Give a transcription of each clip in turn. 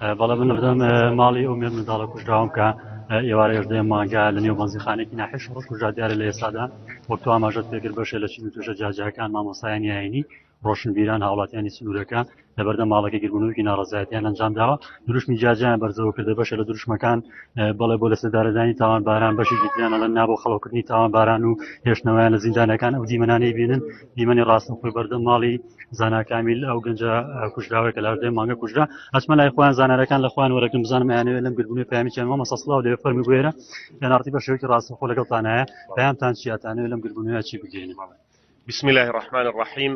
بەڵێ من لەبەردەم ماڵی ئەو مێردمنداڵە کوژراوم کە ئێوارە هەژدەیەم مانگە لە نێو بەنزینخانەیەکی ناحیەی شۆڕش کوژرا. دیارە لە ئێستادا وەک تۆ ئاماژەت پێکرد بەشێ لە چین و توێژە جیاجیاکان، مامۆستایانی ئایینی، ڕۆشنبیران، هاوڵاتیانی سنوورەکە لەبەردەم ماڵەکەی گربوونەوەیەکی ناڕەزایەتیان ئەنجامداوە، دروشمی جیاجیایان بەرزەوە کردە. بەشێ لە دروشمەکان بەڵێ بۆ لەسێدارەدانی تاوانباران، بەشێکی تریان ئەڵێن نا بۆ خەڵەوکردنی تاوانباران و هێشتنەوەیان لە زیندانەکان. ئەو دیمەنانەی بینن دیمەنی ڕاستەوخۆی بەردەم ماڵی زانا کامیل ئەو گەنجە کوژراوەیە کە لە هەردەی مانگە کوژرا. ئەچمە لای خۆیان زانارەکان لە خۆیان وەرەگرم بزانم ئەیانەوێت لەم گردبوونەوەی پەیامی چیان. مامۆستا سڵاو لێ فەرمی بوێرە ئێناڕتی بە شێوەیەکی ڕاستەوخۆ لەگەڵتانایە پەیامتان چییە ئەتانەوێت لەم گردبوونەوەیە چی بگەیەنن؟ بسم الله الرحمن الرحیم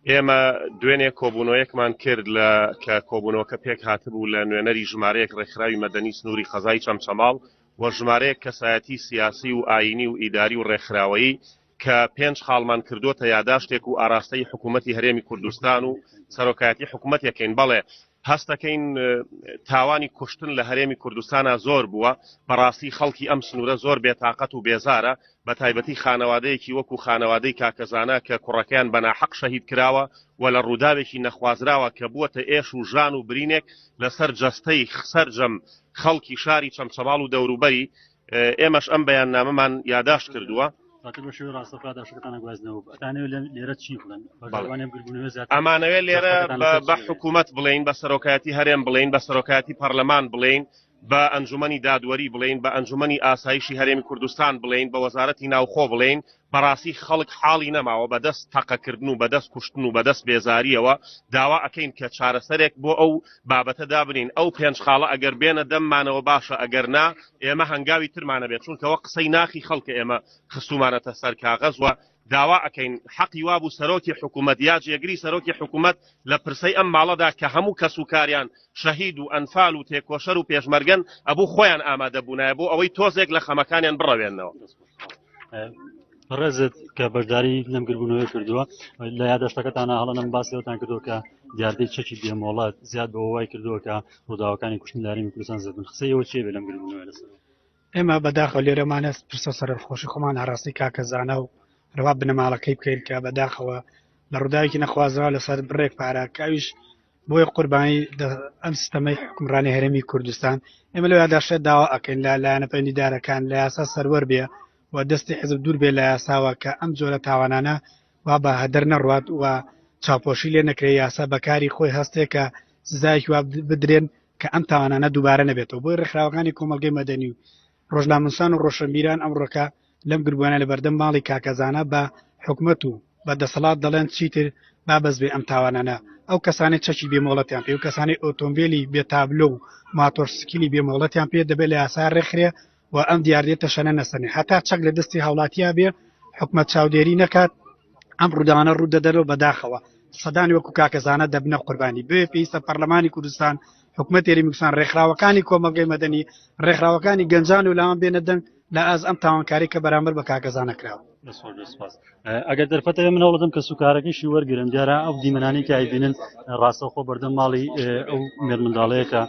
ئێمە دوێنێ کۆبوونەوەیەکمان کرد لە کە کۆبوونەوەکە پێک هاتبوو لە نوێنەری ژمارەیەک ڕێکخراوی مەدەنی سنووری قەزای چەمچەماڵ و ژمارەیەک کەسایەتی سیاسی و ئایینی و ئیداری و ڕێکخراوەیی کە پێنج خاڵمان کردۆتە یاداشتێک و ئاراستەی حکوومەتی هەرێمی کوردستان و سەرۆکایەتی حکوومەتێکین. بەڵێ هەستەکەین تاوانی کوشتن لە هەرێمی کوردستانا زۆر بووە، بەڕاستی خەڵکی ئەم سنوورە زۆر بێتاقەت و بێزارە، بە تایبەتی خانەوادەیەکی وەکو خانەوادەی کاکەزانا کە کوڕەکەیان بە ناحەق شەهید کراوە و لە ڕووداوێکی نەخوازراوە کە بووەتە ئێش و ژان و برینێک لەسەر جەستەی سەرجەم خەڵکی شاری چەمچەماڵ و دەوروبەری، ئێمەش ئەم بەیاننامەمان یاداشت کردووە. دواتر بە شێوەی ڕاستەوخۆ یاداشتەکەتان ئەگوازنەوە. ئەتانەوێت لێرە چی بڵێن؟ بەشداربووانی ئەم گردبوونەوەیە زیاتر ئەمانەوێت لێرە جەختەکەتان لەسەر بە چی بێت؟ حکوومەت بڵێین، بە سەرۆکایەتی هەرێم بڵێین، بە سەرۆکایەتی پەرلەمان بڵێین، بە ئەنجوومەنی دادوەری بڵێین، بە ئەنجوومەنی ئاسایشی هەرێمی کوردستان بڵێین، بە وەزارەتی ناوخۆ بڵێین، بەڕاستی خەڵک حاڵی نەماوە بەدەست تەقەکردن و بەدەست کوشتن و بەدەست بێزاریەوە. داوا ئەکەین کە چارەسەرێک بۆ ئەو بابەتە دابنین. ئەو پێنج خاڵە ئەگەر بێنە دەممانەوە باشە، ئەگەر نا ئێمە هەنگاوی ترمانە بێت، چونکەوە قسەی ناخی خەڵکە ئێمە خستومانەتە سەر کاغەز و داوا ئەکەین حەقی وابوو سەرۆکی حکوومەت یا جێگری سەرۆکی حکوومەت لە پرسەی ئەم ماڵەدا کە هەموو کەس و کاریان شەهید و ئەنفال و تێکۆشەر و پێشمەرگەن ئەبوو خۆیان ئامادە بوونایە بۆ ئەوەی تۆزێک لە خەمەکانیان بڕەوێنەوە. بەڕێزت کە بەشداری لەم گربوونەوەی کردووە لە یاداشتەکەتانە هەڵەنەم باسی ئەوتان کردووە کە دیاردەی چەکی بێمۆڵەت زیاد بەوە وای کردووە کە ڕووداوەکانی کوشتن لە هەرێمی کوردستان زیاد بن. قسەی ئێوە چییە بێ لەم گربوونەوەی لەسەر؟ ئێمە بەداخەوە لێرەمانە پرسە سەرخۆشی خۆمان ئاراستەی کاکە زانا و ڕەوا بنەماڵەکەی بکەین کە بەداخەوە لە ڕووداوێکی نەخوازراوە لەسەر بڕێک پارە کە ئەویش بۆیە قوربانی ئەم سیستەمەی حکومڕانی هەرێمی کوردستان. ئێمە لەو یاداشتە داوا ئەکەین لە لایەنە پەیوەندیدارەکان لە یاسا سەروەر بێ و دەستی حزب دوور بێ لە یاساوە کە ئەم جۆرە تاوانانە وا بە هەدەر نەڕوات و چاوپۆشی لێ نەکرێ، یاسا بەکاری خۆی هەستێ کە سزایەکی وا بدرێن کە ئەم تاوانانە دووبارە نەبێتەوە. بۆیە ڕێکخراوەکانی کۆمەڵگەی مەدەنی و ڕۆژنامەنووسان و ڕۆشنبیران ئەمڕۆکە لەم گربوانە لە بەردەم ماڵی کاکەزانە بە حکومەت و بە دەسەڵات دەڵێن چیتر با بەس بێ ئەم تاوانانە. ئەو کەسانەی چەکی بێ مۆڵەتیان پێ و کەسانەی ئۆتۆمبێلی بێ تابلۆ و ماتۆرسکیلی بێ مۆڵەتیان پێ دەبێت لە یاسا ڕێکخرێ و ئەم دیاردەیە تەشەنە نەسەنێ. هەتا چەک لە دەستی هاوڵاتیا بێ حکومەت چاودێری نەکات ئەم ڕووداوانە ڕوو دەدەن و بەداخەوە سەدانی وەکو کاکەزانە دەبنە قوربانی. بۆیە پێویستە پەرلەمانی کوردستان، حکومەتی هەرێمی کوردستان، ڕێکخراوەکانی کۆمەڵگەی مەدەنی، ڕێکخراوەکانی گەنجان و لاوان بێنە دەنگ لە ئاست ئەم تاوانکاری کە بەرامبەر بە کاکەزانە کراوە. سپاس. ئەگەر دەرفەتە من هەوڵدەم کە سوکارەکەیشی وەرگرم. دیارە ئەو دیمەنانەی کە ئەیبینن ڕاستەوخۆ بەردەم ماڵی ئەو مێرمنداڵەیە کە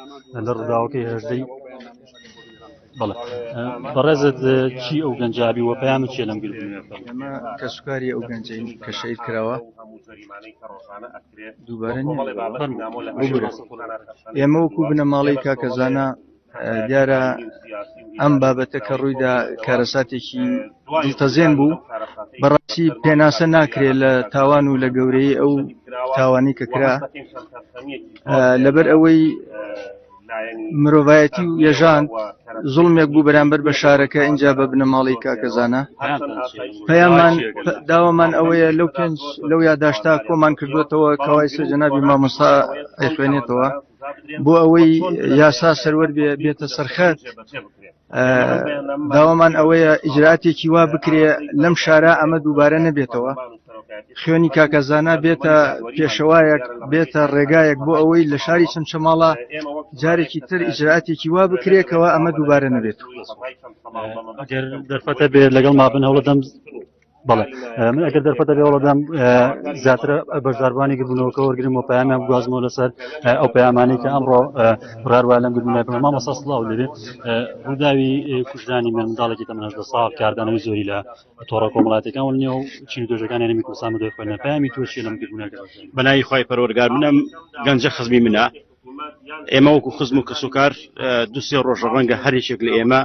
لە ڕووداوەکەی هەژدەی بەڵێ بەڕێزت چی ئەو گەنجابی وە پەیامت چیە لەم گربوونەوە؟ ئێمە کەسوکاری ئەو گەنجەین کە شەهید کراوە دووبارە نییە. ئێمە وەکو بنەماڵەی کاکەزانە دیارە ئەم بابەتە کە ڕوویدا کارەساتێکی دڵتەزێن بوو بەڕاستی پێناسە ناکرێت لە تاوان و لە گەورەی ئەو تاوانی کە کرا لەبەر ئەوەی مرۆڤایەتی و یەژان زوڵمێک بوو بەرامبەر بە شارەکە اینجا بە بنەماڵەی کاکەزانە پەیامان داوامان ئەوەیە لەو پێنج لەو یاداشتا کۆمان کردوێتەوە کەوای سەر جەنابی مامۆستا ئەیخوێنێتەوە بۆ ئەوەی یاسا سەروەر بێ بێتە سەرخەت داوامان ئەوەیە ئیجراتێکی وا بکرێ لەم شارە ئەمە دووبارە نەبێتەوە خوێنی کاکەزانە بێتە پێشەوایەک بێتە ڕێگایەک بۆ ئەوەی لە شاری چەمچەماڵە جارێکی تر ئیجراتێکی وا بکرێکەوە ئەمە دووبارە نەبێت. ئەگەر دەرفەتە بێت لەگەڵ مابن هەوڵەدەم بەڵێ من ئەگەر دەرفەتە بێ هەوڵەدەم زیاتر بەشداربووانی گربوونەوەکە وەرگرم و پەیامیان بگوازمەوە لەسەر ئەو پەیامانەی کە ئەمڕۆ بڕیار وایە لەم گربوونەوە بکەن. مامۆستا سڵاو لێبێ. ڕووداوی کوژرانی منداڵێکی تەمەن 18 ساڵ کاردانەوەی زۆری لە تۆڕە کۆمەڵاتیەکان و نێو چین و توێژەکانی هەرێمی کوردستان بەدوای خۆیانە. پەیامی تۆ چییە لەم گربوونەکە؟ بەناوی خوای پەروەردگار منم گەنجە خزمی منە. ئێمە وەکو خزم و کەسوکار دوسێ ڕۆژە ڕەنگە هەر یەکێک لە ئێمە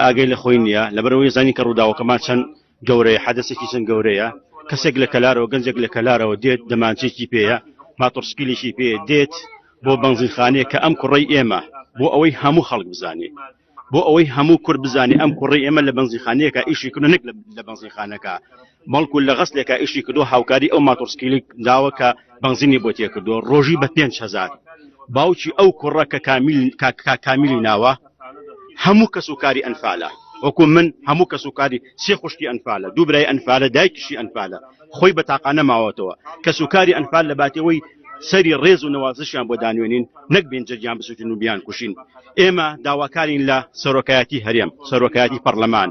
ئاگەی لە خۆی نییە لەبەرەوەی زانی کە ڕووداوەکەمان چەند گەورەیە حەدەسێکی چەند گەورەیە کەسێک لە کەلارەوە گەنجێک لە کەلارەوە دێت دەمانچێکی پێیە ماتۆڕسکیلێکی پێ دێت بۆ بەنزینخانەیە کە ئەم کوڕەی ئێمە بۆ ئەوەی هەموو خەڵک بزانێ بۆ ئەوەی هەموو کورد بزانێ ئەم کوڕی ئێمە لە بەنزینخانەیەکە ئیشی کردو نەک لە بەنزینخانەکە بەڵکو لە غەسلێکە ئیشی کردو هاوکاری ئەو ماتۆڕسکیلی داوە کە بەنزینی بۆ تێ کردووە ڕۆژی بە 5000 باوکی ئەو کوڕە کە کامیل کامیلی ناوە هەموو کەس و کاری ئەنفالە وەکو من هەموو کەس و کاری سێ خوشکی ئەنفالە دوو برای ئەنفالە دایکیشی ئەنفالە خۆی بە تاقانە ماوەتەوە کەس و کاری ئەنفال لە باتەوەی سەری ڕێز و نەوازشیان بۆ دانوێنین نەک بێن جەرگیان بسوتن و بیان کوشین ئێمە داواکارین لە سەرۆکایەتی هەرێم سەرۆکایەتی پەرلەمان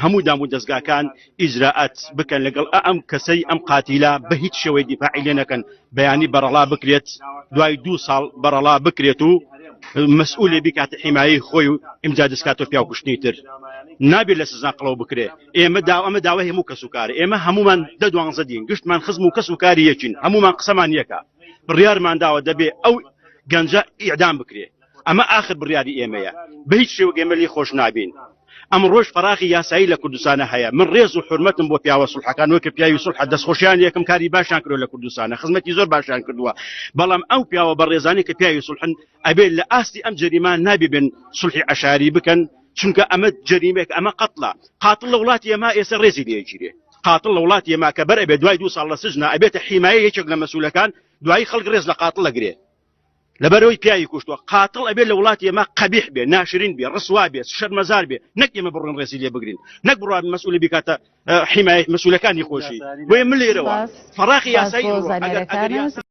هەموو دام و دەستگاکان ئیجرائەت بکەن لەگەڵ ئەم کەسەی ئەم قاتیلە بە هیچ شێوەی دیفاعی لێ نەکەن بەیانی بەڕەڵا بکرێت دوای دوو ساڵ بەڕەڵا بکرێت و مەسئولێ بیکاتە حیمایەی خۆی و ئمجا دەستکاتەوە پیاو کوشتنی تر نابێت لە سزا قڵەو بکرێ ئێمە داو ئەمە داوای هەموو کەس و کارە ئێمە هەمومان دە دوانزە دین گشتمان خزم و کەس و کاری یەکین هەمومان قسەمان یەکە بڕیارمان داوە دەبێ ئەو گەنجە ئیعدام بکرێ ئەمە ئاخر بڕیاری ئێمەیە بە هیچ شێوەک ئێمە لێی خۆش نابین. ئەمڕۆش فەراغی یاسایی لە کوردستانە هەیە من ڕێز و حورمەتم بۆ پیاوە سوڵحەکان وەکە پیاوی سوڵحە دەستخۆشیان یەکەم کاری باشیان کردووە لە کوردستانە خزمەتی زۆر باشیان کردووە بەڵام ئەو پیاوە بەڕێزانی کە پیاوی سوڵحن ئەبێ لە ئاستی ئەم جەریمە نابێ بێن سوڵحی عەشاری بکەن چونکە ئەمە جەریمێک ئەمە قەتڵە قاتڵ لە وڵاتی ئێمە ئێستا ڕێزی لێگیرێ قاتڵ لە وڵاتی ئێمە کە بەر ئەبێ دوای دوو ساڵ لە سجنا ئەبێتە حیمایە یەکێک لە مەسولەکان دوایی خەڵک ڕێز لە قاتڵ ئەگرێ لەبەرئەوەی پیاوی کوشتوە قاتڵ ئەبێ لە وڵاتی ئێمە قەبیح بێ ناشرین بێ ڕسوا بێ شەرمەزار بێ نەک ئێمە بڕۆین ڕێزی لێ بگرین نەک بڕوا مەسئولی بیکاتە حیمایە مەسئولەکانی خۆشی بۆیە من لێرەوە سپاس فەراخی سپاس یاسایی بۆ ئەمڕۆ ئەگەر ئەگەر زانیارەکانت. یاسا.